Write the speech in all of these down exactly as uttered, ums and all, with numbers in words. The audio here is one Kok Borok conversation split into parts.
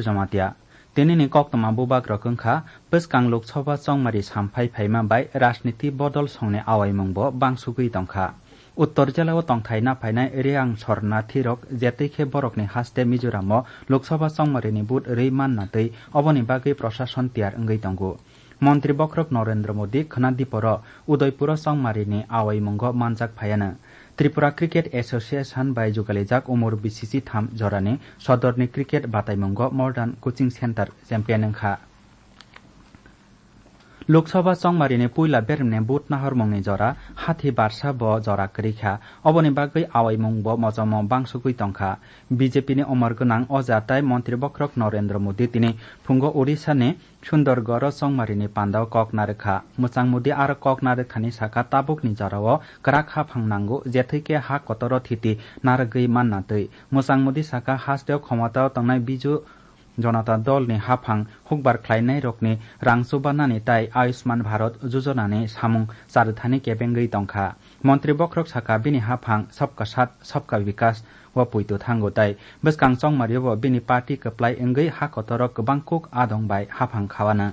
Jamatia. Tinini koktwma bubagrok wngkha, bwskang Lok Sabha chongmari samphai phaima bai rajniti bodol songni awaimungbo bangsugwi tongkha. Uttor jela o tongthai naphainai Reang Sornathirok jetwi khe borokni haste Mizoram o Lok Sabha chongmarini vote rwi manna twi oboni bagwi prosason tiyar wngwi tongo. Montri bokhorok Narendra Modi khwna diporo Udaipuro chongmarini awaimungo manjak phaiano. Tripura Cricket Association bai jugalijak umur bisi si tham jorani sodorni cricket bataimungo Modern Coaching Center champion wngkha. Lok Sabha chongmarini puila beremni vote nahormungni jora hathi barsa bo jora kwrwi kha. Oboni bagwi awaimung bo mochomo bangsugwi tongkha. B J P ni omor gwnang oja tai montri bokhorok Narendra Modi tini phungo Odisha ni Sundargarh o chongmarini pandao kok narwkha. Mwchang Modi aro kok narwkthani saka tabukni jorao kwrak haphang nango, jethwi khe ha kotoro thiti narwgwi manna twi. Mwchang Modi saka hasteo khomotao tongnai Biju Janata Dol ni haphang hukbar khlainairokni rang chubanani tai Ayushman Bharat Yojana ni samung charwthani kebengwi tongkha. Montri bokhorok saka bini haphang Sabka Saath, Sabka Vikas o poito thango tai bwskang chongmario bo bini party kwplai wngwi ha kotoro kwbang kuk adong bai haphang khawano.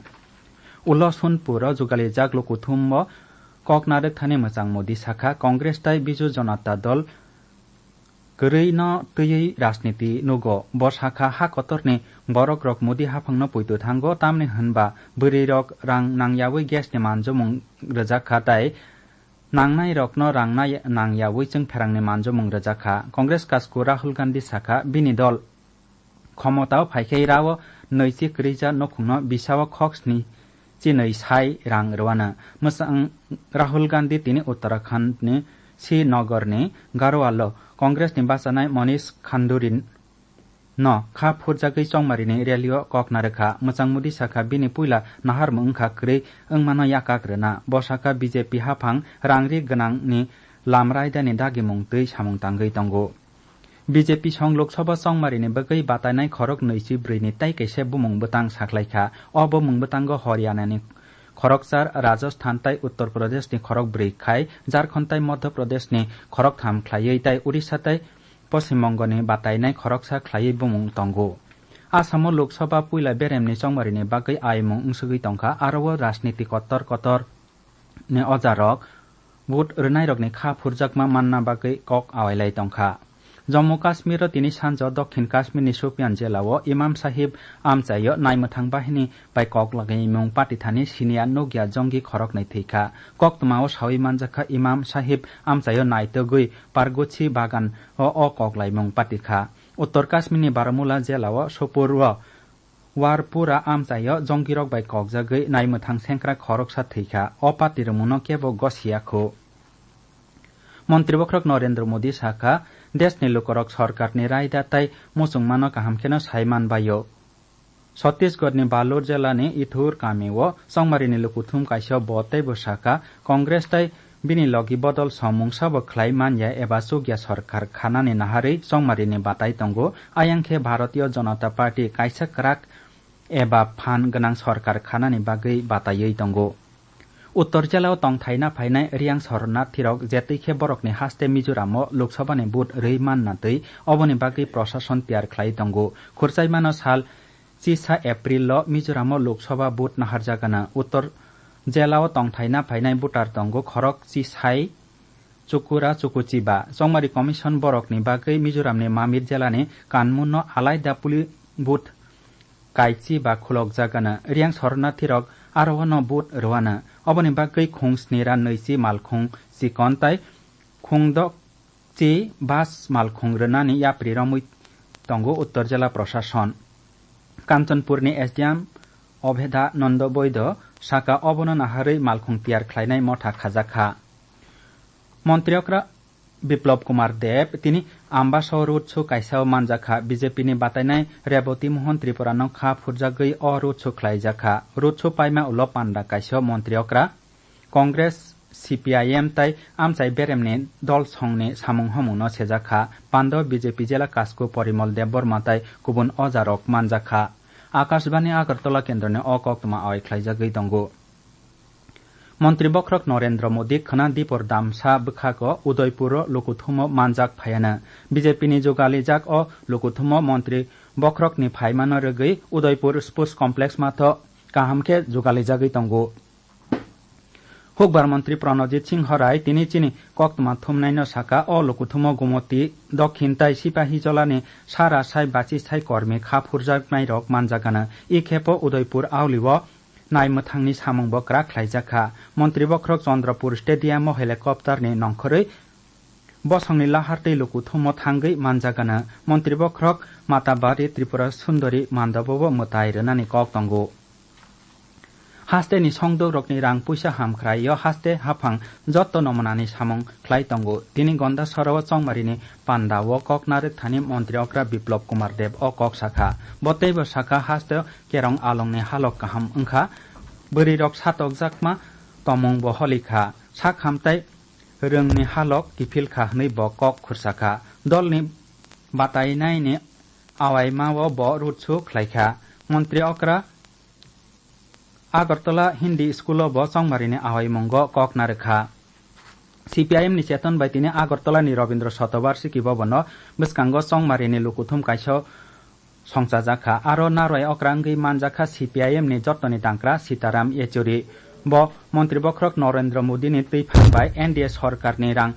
Ulo Sonpur o jugalijak lukuthum o kok narwkthani mwchang Modi sakha, Congress tai Biju Janata Dol kwrwi no twiwi rajniti nugo. Bo sakha, ha kotorni borokrok Modi haphangno poito thango, tamni hwnba bwrwirok rang nangyawi gas ni manjomung rwjak kha tai nangnairokno rang nai-, nangyawi chwngpherangni manjomung rwjak kha. Congress kasku Rahul Gandhi sakha, bini dol khomotao phaikhe rao nwichi kwrwija nukhungno bisao khok sni chinwi sai rang rwano. Mwchang Rahul Gandhi tini Uttarakhand ni Srinagar ni Garhwal o Congress ni bachanai Manish Khanduri no kha phurjagwi chongmarini rally o kok narwkha. Mwchang Modi sakha, bini puila naharmung wngkha kwrwi wngmano yakak rwna. Bo sakha, B J P haphang rang ri gwnang ni lam raida ni dagimung twi samung tangwi tongo. B J P song Lok Sabha chongmarini bagwi batainai khorok nwichi brwi ni tai kaisa bumung bwtang sakhlaikha. O bumung bwtango Haryana ni khorokchar, Rajasthan tai Uttar Pradesh ni khorok brwi khai, Jharkhand tai Madhya Pradesh ni khorok tham khlaiwi tai Odisha tai Poschim Bongo ni batainai khoroksa khlaiwi bumung tongo. Asamo Lok Sabha puila beremni chongmarini bagwi aimung wngsugwi tongkha, aro o rajniti kotor kotor ni ojarok vote rwnairokni kha phurjakma manna bagwi kok awailai tongkha. Jammu Kashmiro tini sanjo Dokhin Kashmirni Shopian jelao Imam Sahib amchaio naimwthang bahini bai kok lagimung patithani siniya nukya jonggi khoroknwi thwikha. Koktwmao sawi manjakha Imam Sahib amchaio naitugwi Parguchi Bagan o, o kok laimung patikha. Uttor Kashmirni Baramulla jelao Sopur o Warpura amchaio jongirok bai kokjagwi naimwthang sengkrak khoroksa thwikha. O pati rwmungno kebo gosiya khu. Montri bokhorok Narendra Modi sakha, deshni lukurok sorkarni raida tai muchungmano kaham kheno sai man bai-o. Chhattisgarhni Balur jelani Ithur kamio chongmarini lukuthum kaisa bo teibo sakha, Congress tai bini logi bodol song mungsa bo khlai manya eba chukya sorkar khanani naharwi chongmarini batai tongo. Ayang khe Bharatiya Janata Party kaisa kwrak eba phan gwnang sorkar khanani bagwi bataiwi tongo. Uttor jelao tongthai naphainai Riyang Sornathirok jetwi khe borokni haste Mizoramo Lok Sabhani vote rwi manna twi oboni bagwi prosason tiyar khlai tongo. Khurchaimano sal chisa April-o Mizoramo Lok Sabha vote naharjagana. Uttor jelao tongthai naphainai voter tongo khorok chisai Chukura Chukuchiba. Chongmari Commission borokni bagwi Mizoramni Mamit jelani Kanmunno alaida puli vote kaichi ba khulokjagana. Riyang Sornathirok aro-o no vote rwano. Oboni bagwi khung snira nwichi malkhung chikon tai khung dok chi bas malkhung rwnani yapri romwi tongo Uttor Jela Prosason. Kanchanpurni S D M Obheda Nando Boido saka obono naharwi malkhung tiyar khlainai motha khajakha. Montri okra Biplop Kumar Deb tini Ambasa road show kaisa o manjakha. B J P ni batainai Reboti Mohan Tripura no kha phurjagwi o road show khlaijakha. Road show paima ulo panda kaisa o montri okra Congress, C P I M tai amchai beremni dol songni samung hamungno sejakha. Pando B J P jela kasku Porimol Debbarma tai kubun ojarok manjakha. Akashbani Agartala kendroni o koktwma awai khlaijagwi tongo. Montri bokhorok Narendra Modi khwna dipor damsa bwkhago Udaipuro lukuthumo manjak phaiano. B J P ni jugalijak o lukuthumo montri bokhorokni phaimano rwgwi Udaipur Sports Complex matho kaham khe jugalijagwi tongo. Hukbar montri Pranojit Singh Rai tini chini koktwma thumnaino saka, o lukuthumo Gumoti, Dokhin tai Sipahijalani sara sai bachi sai kormi kha phurjaknairok manjagano. I khepo Udaipur aulio naimwthangni samungbo kwrak khlaijakha. Montri bokhorok Chandrapur Stadium-o helicopter-ni nongkhorwi bosongni lahar tei lukuthumo thangwi manjagano. Montri bokhorok Matabari Tripura Sundari mandabobo mwtai rwnani kok tongo. Hasteni songdokrokni rang puisa hamkhraio haste haphang jotto nomonani samung khlai tongo. Tini Gonda sorao chongmarini pandao kok narwkthani montri okra Biplop Kumar Deb o kok sakha. Bo teibo sakha, haste kerong alongni halok kaham wngkha. Bwrwirok satokjakma tomungbo holikha. Sak hamtai rwngni halok kiphilkha hwnwi bo kok khursakha. Dolni batainaini awaimao bo rutsu khlaikha. Montri okra Agartala Hindi School-o bo chongmarini awaimungo kok narwkha. C P I M ni cheton bai tini Agartala ni Rabindra Shatabarshiki Bhavan-o bwskango chongmarini lukuthum kaisa songchajakha. Aro narwai okra wngwi manjakha C P I M ni jottoni tangkra Sitaram Yechury. Bo montri bokhorok Narendra Modi ni twiphang bai N D A sorkar ni rang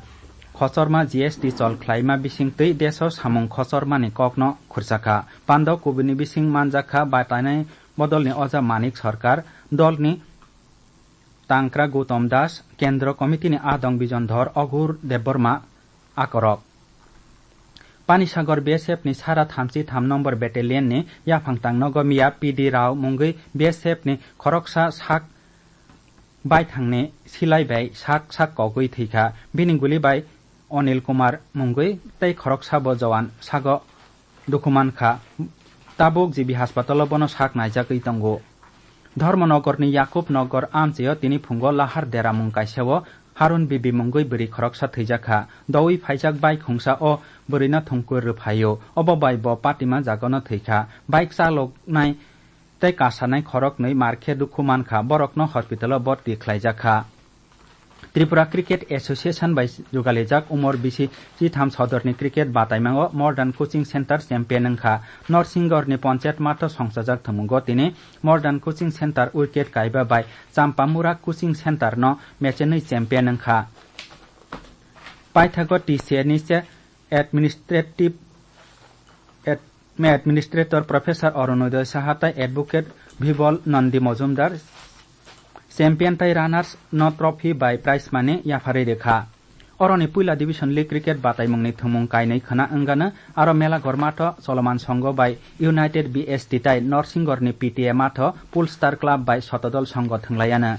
khochorma G S T chol khlaima bising twi desh-o samung khochormani kokno khursakha. Pando kubuni bising manjakha batainai bodolni oja Manik Sarkar, dolni tangkra Gautam Das, Kendra Committee-ni adong Bijon Dhor, Aghur Debbarma akorok. Panisagar B S F-ni sara thamchi tham nombor battalion-ni yaphang tangnogo miya P D Rao mungwi B S F-ni khoroksa sak baithangni silai bai sak sak kogwi thwikha. Bini guli bai Anil Kumar mungwi tei khoroksa bo jowan sago dukhu mankha. Tabuk G B haspatalo bono sak naijagwi tongo. Dharmanagarni Yakub Nagar amchaio tini phungo lahar deramung kaisao Harun Bibi mungwi bwrwi khoroksa thwijakha. Doui phaijak bike hungsa o bwrwino thungkur rwphaio. Obo bai bo patima jagano thwikha. Bike chaloknai tei kasanai khoroknwi markhe dukhu mankha, borokno hospital-o bhorti khlaijakha. Tripura Cricket Association bai jugalijak umor bisi chitham sodorni cricket bataimango Modern Coaching Center champion wngkha. Norsinggorni Panchayat matho songchajak thwngmungo tini Modern Coaching Center wicket kaiba bai Champamura Coaching Center-no mechenwi champion wngkha. Paithago T C A ni se Administrative Ad-, Administrator Professor Arunodoy Saha tei Advocate Bibol Nandi Mojumdar champion tei runners no trophy bai prize money yapharwi rwkha. Oroni puila Division League cricket bataimungni thwngmung kainwi khwna wngano, aro Mela Gormatho Choloman Songho bai United B S T tei Norsinggorni P T A matho Pool Star Club bai Sotodol Songho thwnglaiano.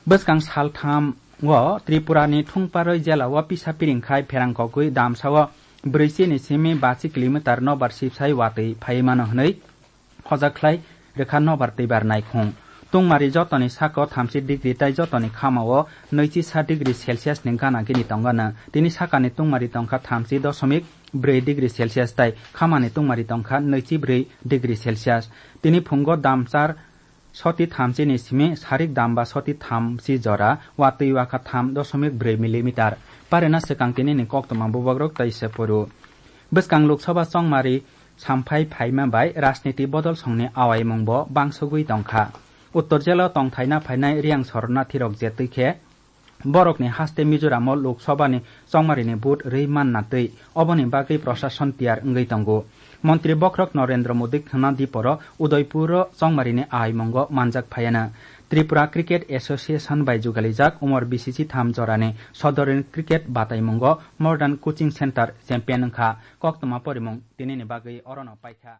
Bwskang saltham o Tripura ni Thungparoi jela o pisa piring khai pherang kogwi damsa o brwi chini simi bachi kilometer nobar sibsai watwi phai mano hwnwi khojak khlai rwkha nobar twibar naikhung. Tungmari jotoni saka o thamchi degree tei jotoni khama o nwichi sa degree Celsius ni gana gini tongano. Tini sakani tungmari tongkha thamchi dosomik brwi degree Celsius tei khamani tungmari tongkha nwichi brwi degree Celsius. Tini phungo damchar soti thamchi ni simi sarik damba soti thamchi jora watwi wakha tham dosomik brwi millimeter. Parena swkang tini ni koktwma bubagrok tei se phuru. Bwskang Lok Sabha chongmari samphai phaima bai rajniti bodol songni awaimung bo bangsugwi tongkha. Uttor jela o tongthaina phainai Riang Soronathi rok je twi khe borokni haste Mizoram o Lok Sabha ni chongmari ni vote rwi manna twi oboni bagwi prosason tiyar wngwi tongo. Montri bokhorok Narendra Modi khwna diporo Udaipur o chongmari ni aimung o manjak phaiano. Tripura Cricket Association bai jugalijak umor bisi chitham jorani sodorni cricket bataimung o Modern Coaching Center champion wngkha. Koktwma porimung tini ni bagwi orono paikha.